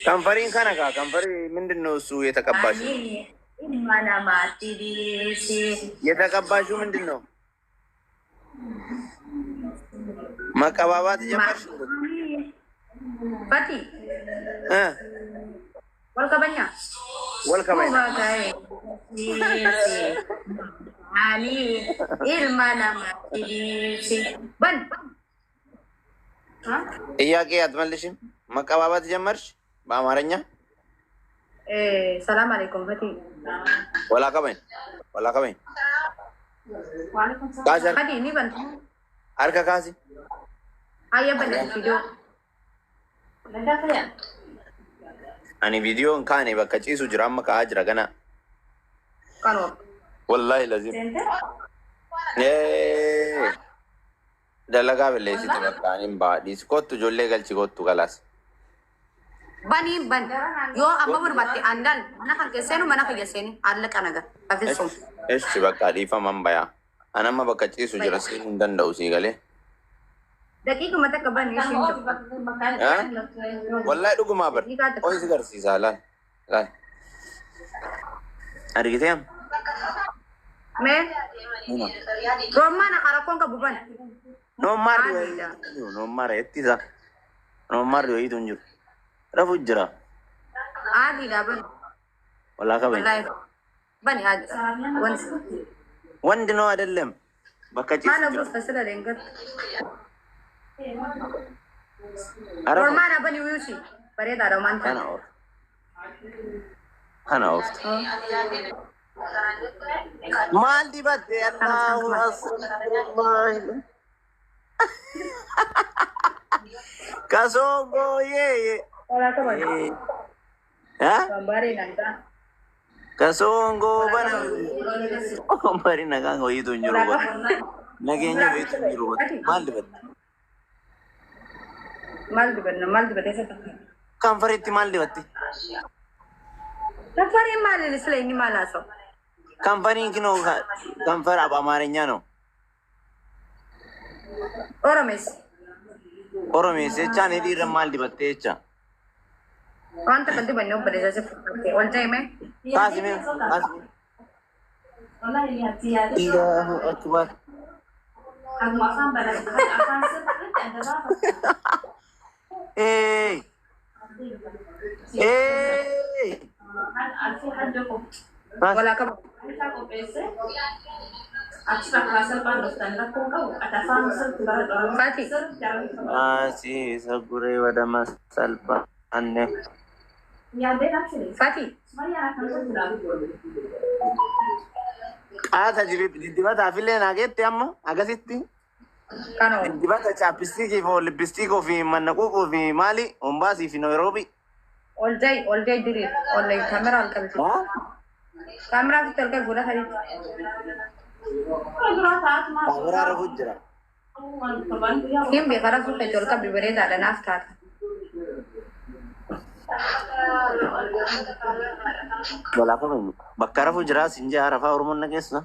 ከንፈሪን ከነካ ከንፈሪ ምንድን ነው እሱ የተቀባሽው? Ani ilma namaatti dhiisi. የተቀባሽው ምንድን ነው? መቀባባት ጀመርሽ? Fati እ wal kabanya. ወልከባይ Dhiisi. Ani ilma namaatti dhiisi. Ban. ጥያቄ አትመልሽም? መቀባባት ጀመርሽ በአማርኛ? ሰላም አለይኩም ፈቲ። ወላ ከበኝ ወላ ከበኝ ካሲ Fati ni ban. አርከ ካሲ Ayya ban video. ani viidiyoon kaane bakka ciisu jira amma ka'aa jira gana Kanoo. wallahi lazim dalagaa balleessite bakka ani hin ba'a dhiisi kottu ijoollee galchi kottu galaas. Bani ban. Yoo amma barbaatte andal mana kan keesseenu mana kiyya seeni allaqa naga. Afisum. እሺ በቃ dhiifaman bayaa ani amma bakka ciisu jira seenuu hin danda'u sii galee. Daqiiquma takka bani isheen jirtu. Wallahi dhugumaa bar oyi si garsiisaa laal laal argitee amma Mee roommaan rakkoon qabu ban. Noommaarri noommaarri ittisa noommaarri wayiitu hin jiru rafu jira. Adiidha ban. Walaa kabajni Wallahi bani adi. Wanti. ወንድ ነው አይደለም bakka ciisu Maal jira. abuus fasila deengattu. Ara Roommaan bani wiusi. Bareedaadha waan kana ta'eef. ooftu kana ooftu maal dibatte? Allahu akbar kasongo yeye. Walaa kabajni. Ha Waan bareedaan ta'a. kasongo bana bari nagaan wayiitu hin jiru godha nageenya wayiitu hin jiru godha. Maal dibatte? Maal dibanna maal dibatee isa fakkaata? Kanfariitti maal dibatte? Kanfariin maali sila inni maal haasa'u? ከንፈሪን ኪኖ ከንፈር በአማርኛ ነው። Oromees. Oromees jechaan hidhiirra maal dibatte jecha. Waan takka dibanne obboleessa si fakkaate. Wal ta'e mee? Kaasime kaasime. Allahu akbar. Hey hey. Walaa qaba. Fati. Asii saguree wadama salphaanne. Fati. Qaata dibbataafillee naageette amma akkasitti. Kanoo. Dibata chaappistiikii fi lippistiikoo fi mannaquuquu fi maali Mombaasii fi Naayiroobii. Ol ja'i ol ja'i diriir. Ol ja'i kaameraa ol qabdi. Kaameraa ofitti ol qabi fuula sadiitti. Kaameraa rafuu jira. Hin beeka rafuu keetti ol qabdi bareedaadha naaf taata. Walaa kabajnu. Bakka rafuu jira siin jaa rafaa Oromoon na keessa.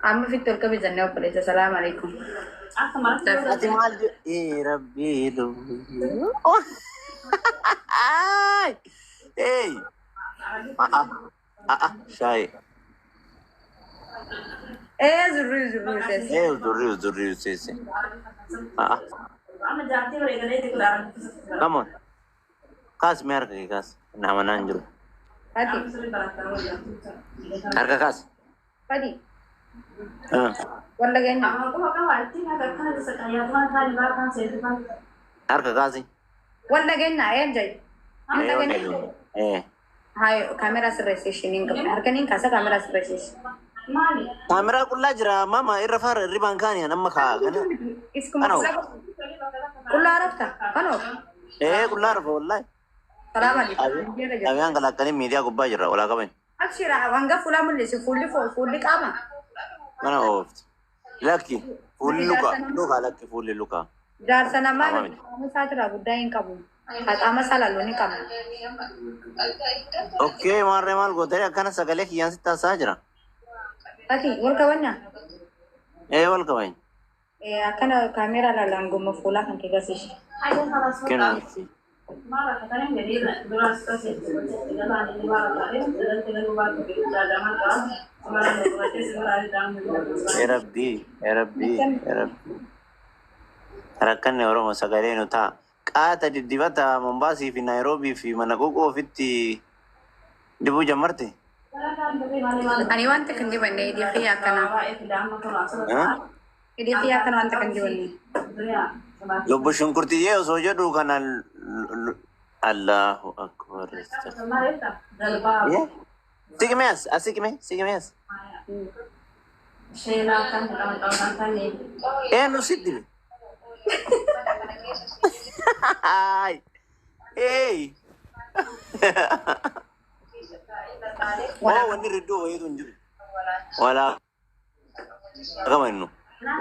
Amma ofitti ol qabi jennee obboleessa salaam alaikum. Ati maal jedhe rabbii lubbu. Hey. A'a a'a shaayee. Ee zurrii zurrii seesi. Ee zurrii zurrii seesi. A'a. Come on. Kaas mee harka kee kaas. Nama naan jiru. Fati. Harka kaas. Fati. Walla geenya. Harka kaasi. Walla geenya ee ja'i. Walla Ee geenya. ee. Hayo kaameraa sirreessishi niin qabna. Harka niin kaasa kaameraa sirreessishi. Kaameraa qullaa jira mama irra faara irribaan kaani amma kaa kana. Iskuma Kanoo. qullaa rafta kanoo. Ee qullaa rafa wallahi. Salaam alaikum. Abiyaan kalaakkanii miidiyaa gubbaa jirra walaa qaban. Abshira hanga fuulaa mul'isu fuulli fuulli qaama. Mana oofti. Lakki fuulli luka luka lakki fuulli luka. Jaarsa namaa Qaama miti. qaama isaa jira guddaa hin qabu. Qaama isaa laaluu ni qaba. Okkee maarree maal gootee akkana sagalee kiyyaan sitti haasaa jira. Ati wal kabanya. Ee wal qaban. Akkana kaameraa laalaan gomma fuulaa kan kee agarsiisu. Kennu. Ya Rabbi, ya Rabbi, ya Rabbi. Rakkanni Oromoo sagalee nu ta'a. Qaata diddibata Mombaasii fi Naayiroobii fi mana qoqoo ofitti dibuu jammarte. Ani wanta kan dibanne hidhii kiyya akkana. Hidhii kiyya akkana wanta kan dibanne. Lubbu shunkurtiyyee osoo jedhu kana Allahu akbar. Siqime as, as siqime, siqime as. Eenyu si dibe? Hey! Oh, wanni ridduu wayiitu hin jiru. Walaa kama innu.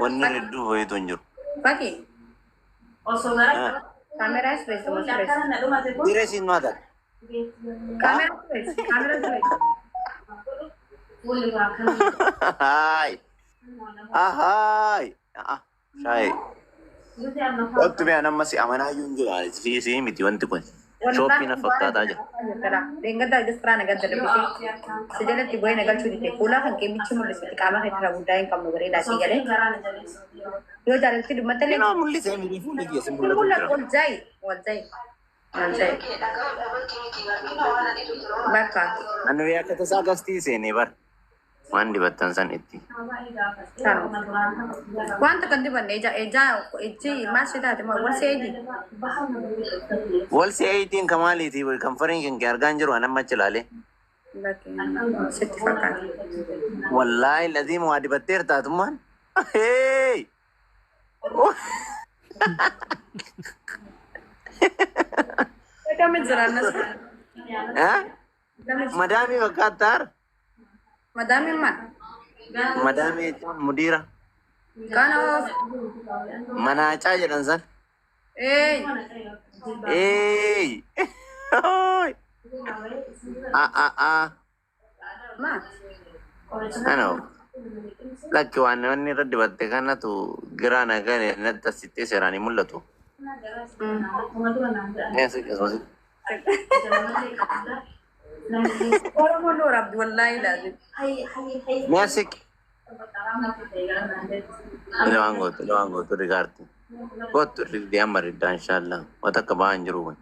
Wanni ridduu wayiitu hin jiru. Bakki kaameraa sirreessa moo sirreessa? Diree siin maata? Kaameraa sirreessa, kaameraa sirreessa. Haay! Ahaay! Ah, shaayee. Wanti mi'a nama si amanaa iyyuu hin jiru. Si miti wanti kun. Shooppii na fakkaataa jira. Deengada argistraa nagadda dubbisee si jalatti bu'ee nagalchuu dide fuula kan kee michi mul'isutti qaama keetti irraa guddaa hin qabnu bareedaa si galee yoo jaalalti dubbatallee Inoo mul'isee miti fuulli keessa mul'atu mul'atu jira. Wal jaayi wal jaayi wal jaayi bakka. Ani akka tasaa gastii seenee bar. Waan dibattan san itti. Wanta kan dibanne ija ija ijji maal si taate moo wal seeji. Wal si'eeyitiin kamaaliiti kan fariin kan kee argaa hin jiru an amma achi ilaalee. Sitti fakkaata. Wallaahi laziima waa dibatteerta atummaan. Hey! Kami jira nas. Eh? Madaamii fakkaattaa? Madaamiin maal? Madaamii jechuun mudiira. Kanaaf. Manaacaa jedhan san. Ee. Hey! Ah ah ah. Maal? Ano? Lakki waan namni irra dibatte kanatu giraa nagane natti asitti seeraan hin mul'atu. Akkasumas. Oromoo noora abdi wallaahi laazim. Mee siqi. Ilmaan gootu, ilmaan gootu rigaarti. Gootu rigdee amma riddaa inshaallah. Wata akka ba'aa hin jiru kun.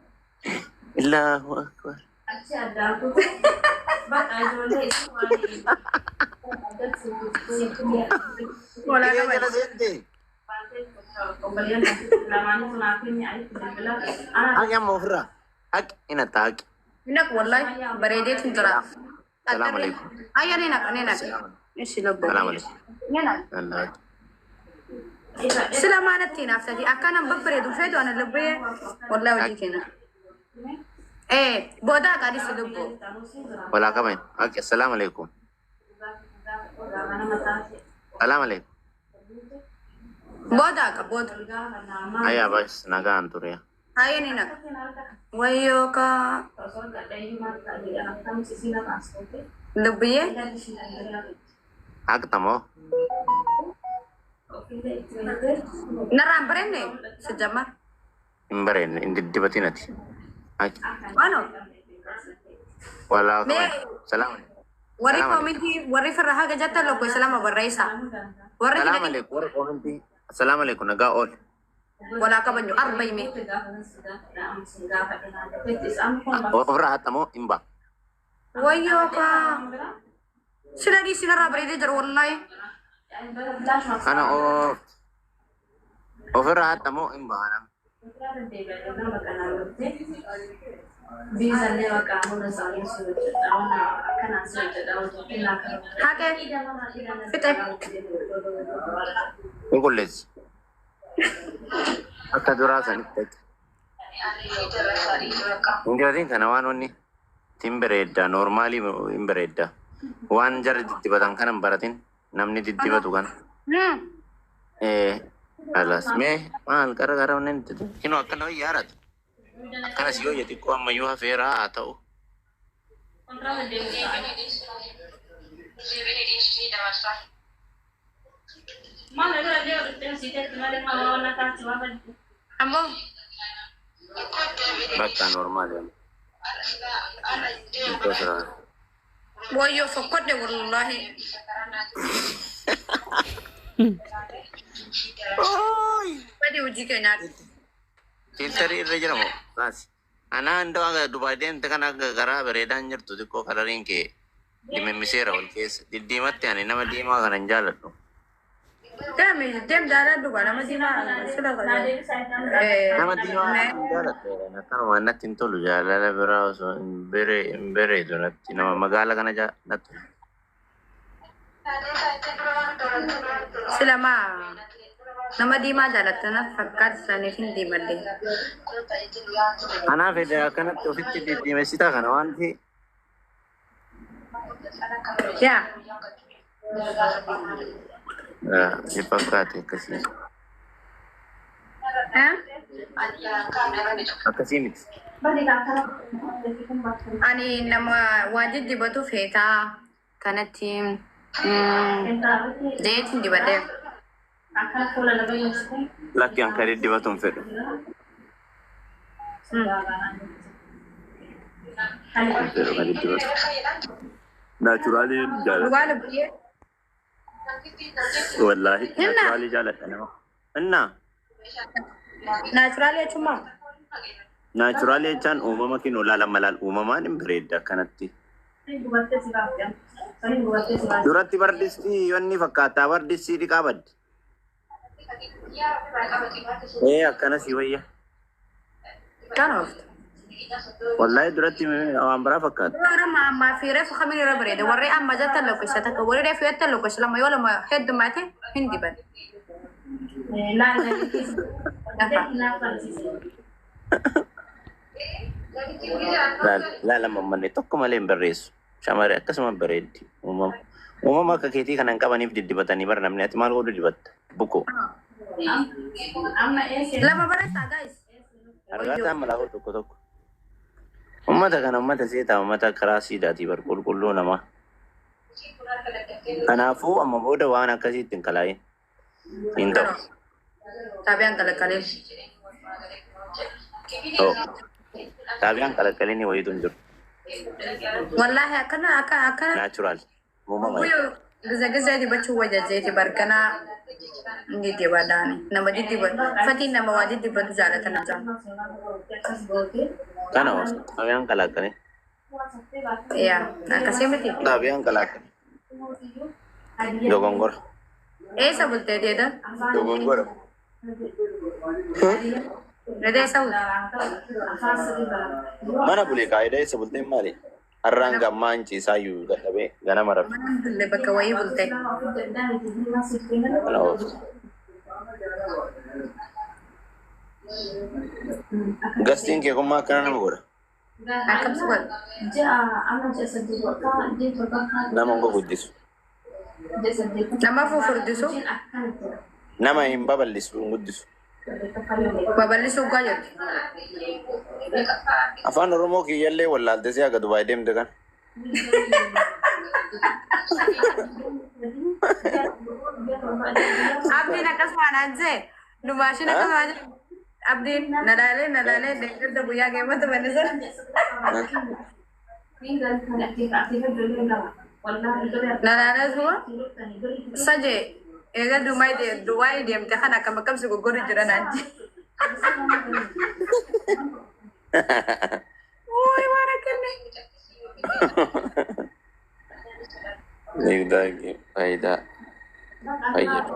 Allahu akbar. Walaa Hiree qaba. jala seente. Haqi amma ofirraa. Haqi inata haqi. Naq wallaahi bareedeetu jira. Salaamu alaikum. Ayya ni naq ni naq. Ishi lubbu. Salaamu alaikum. Ni naq. Allah. Sila maanatti hinaaftati akkanan babbareedu feetu ana lubbee wallaahi hojii keenya. Ee booda aqaadis lubbu. Walaa qaban. Haqi assalaamu alaikum. Salaamu alaikum. Booda aqa booda. Ayyaa bas nagaan ture. Ayya ni naq. Wayyoo kaa lubbiyyee. Haqxa moo? Narraan bareenne si jammar. Hin bareedne hin diddibatin ati. Haqi. Ano Walaa qaban. Mee Salaamu alaikum. warri Salaamu alaikum. koomintii warri firra haga jettan lokko lama barreessa. Warri Salaamu hidhanii alaikum. Warra koomintii. Assalaamu alaikum. Nagaa ool. Walaa kabanyu arba hime. Ofirraa haxxa moo hin ba'a? Wayyoo kaa sila dhiisi narraa bareedee jira wallaahi. Kana of ofirraa haxxa moo hin ba'a nama? Haqee fixe. Qulqulleessi. Akka duraa sanitti haqi. Hin dibatin kana waan wanni hin bareedda noormaalii hin bareedda. Waan jarri diddibatan kana hin baratin namni diddibatu kana. Alas mee maal gara gara wanni kinoo akkana wayyaa haaratu. Akkanas yoo xiqqoo ammayyuu hafeeraa haa ta'u. Ammoo Bakka normaal jedhama. Iddoo biraa. Wayyoo fokkodhe wallaahi. Badi hojii kee nyaadhu. Filtarii irra jira moo? Baasi. Anaa indoo aga Dubaay deemte kana akka garaa bareedaan jirtu xiqqoo kalariin kee dimimmiseera wal keessa. Diddiimatti ani nama diimaa kana hin jaaladhu. Deemi deem jaaladhu gaa nama diimaa sila Nama diimaa kana hin jaaladhu. Akkanuma natti hin tolu jaalala biraa osoo hin hin bareedu natti nama magaala kana natti tolu. Sila maa nama diimaa jaalatta na fakkaata saniif hin diimadde. Anaaf edda akkanatti ofitti diddiimessitaa kana wanti Yaa si fakkaate akkasii. Akkasii miti. Ani nama waa diddibatu feetaa kanatti deetiin dibadee. Lakki an kan diddibatu hin fedhu. Hin fedhu kan diddibatu. Naturally jaaladha. Dhugaa lubbiyyee. Wallaahi Inna naturally jaaladha nama. Inna naturally jechuun maal? Naturally jechaan uumama kinoo laala malaan uumamaan hin bareedda akkanatti. Duratti bardistii wanni fakkaataa bardistii dhiqaa badde. Ee akkana si wayya. Kan ooftu. Wallaahi duratti waan biraa fakkaata. Warra ammaa fi reefu kamiin irra bareeda. Warri amma jettan lakkoofsa takka warri reefu jettan lakkoofsa lama yoo lama heddummaate hin diban. Laala mammanne tokko malee hin barreessu. Shamarree akkasuma bareeddi. Uumama. Uumama akka keetii kana hin qabaniif diddibatanii bara namni ati maal godhu dibatta? Bukoo. Lama barreessaa guys. Argaataan malaafuu tokko tokko. Uummata kana uummata seetaa uummata karaa siidaatii bar qulqulluu namaa. Kanaafuu amma booda waan akkasiitti hin kalaa'in. Hin ta'u. Xaabiyaan kalaqaleen. Ta'u. Xaabiyaan kalaqaleen wayiitu hin jiru. Wallaahi akkana akka akkana. Natural. Uumama. Guyyoo giza gizee dibachuu wayya jeeti barganaa ni dibadaani. Nama diddibatu. Fatiin nama waa diddibatu jaalatan jaa. Kana xaabiyaan kalaqaleen. Yaa akkasii miti. Xaabiyaan kalaqaleen. Dogongora. Eessa bultee deeda? Dogongora. Deeda eessa bulte? Mana bulee kaayidaa eessa bulteen maali? Har'aan gammaa hin ciisaayyuu dadhabee ganama rafe. Mana bulle bakka wayii bulte. Kana ooftu. Gastiin kee kun maa akkana nama godha? Akkam si godha? Nama hin guguddisu. Nama fufurdisu Nama hin babal'isu hin guddisu. Babal'isuu gaa jirti. Afaan Oromoo kiyyallee wallaalte si haga Dubaay deemte kan. Abdiin akkasuma naan jee dumaashin akkasuma jee abdiin na laalee na laalee deeggarta guyyaa geemmata bal'isan. Na laalee suma sajee eega Dubaay deemte kana akkam akkam si goggoru jira naan jee. Wuuy waan akkanne. Faayidaa faayidaa fayyadu.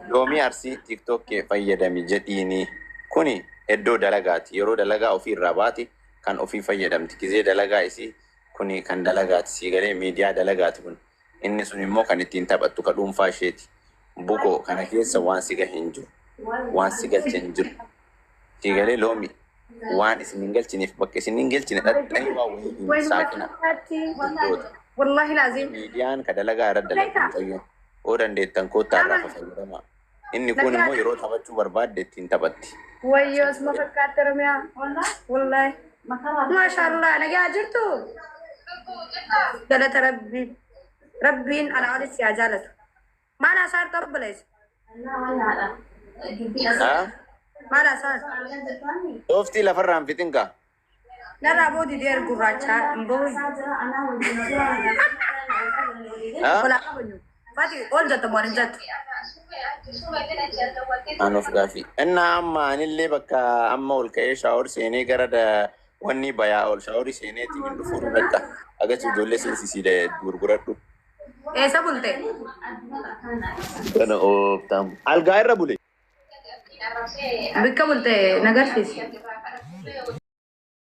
Loomii Arsii TikTok kee fayyadami jedhiini. Kuni iddoo dalagaati. Yeroo dalagaa ofii irraa baate kan ofii fayyadamti. Gizee dalagaa isii kuni kan dalagaati. Sii galee miidiyaa dalagaati kun. Inni sun immoo kan ittiin taphattu ka dhuunfaa isheeti. Bukoo kana keessa waan si gahe hin jiru. Waan si galche hin jiru. Sii galee loomi waan isin hin galchineef bakka isin hin galchine dhaqxanii waan wayii hin saaqina. Iddoota. Wallahi laazim. Miidiyaan ka dalagaa irra dalagdu mucayyoon. Yoo dandeettan koottaa irraa fayyadamaa. Inni kun immoo yeroo taphachuu barbaadde ittiin taphatti. Wayyoo asuma fakkaatti Oromiyaa. Wallahi. Maashaallah nagaa jirtu. Galata Rabbii. Rabbiin ana olitti haa jaalatu. Maal haasaa obboleessa? Haa? Maal haasa'an? Sooftii lafarraa hin fixin kaa. Narraa boodi deer gurraachaa hin bahu. Haa? Olaa qabanyu. Fati ol jetta moo hin jettu? An of gaafii. Innaa amma anillee bakka amma ol ka'ee shower seenee gara da wanni bayaa ol shower seeneetiin hin dhufuun bakka agarsiis ijoollee seensisii gurguradhu. Eessa bulte? Kana ooftamu. Algaa irra bule. Bikka bulte nagarsiisi.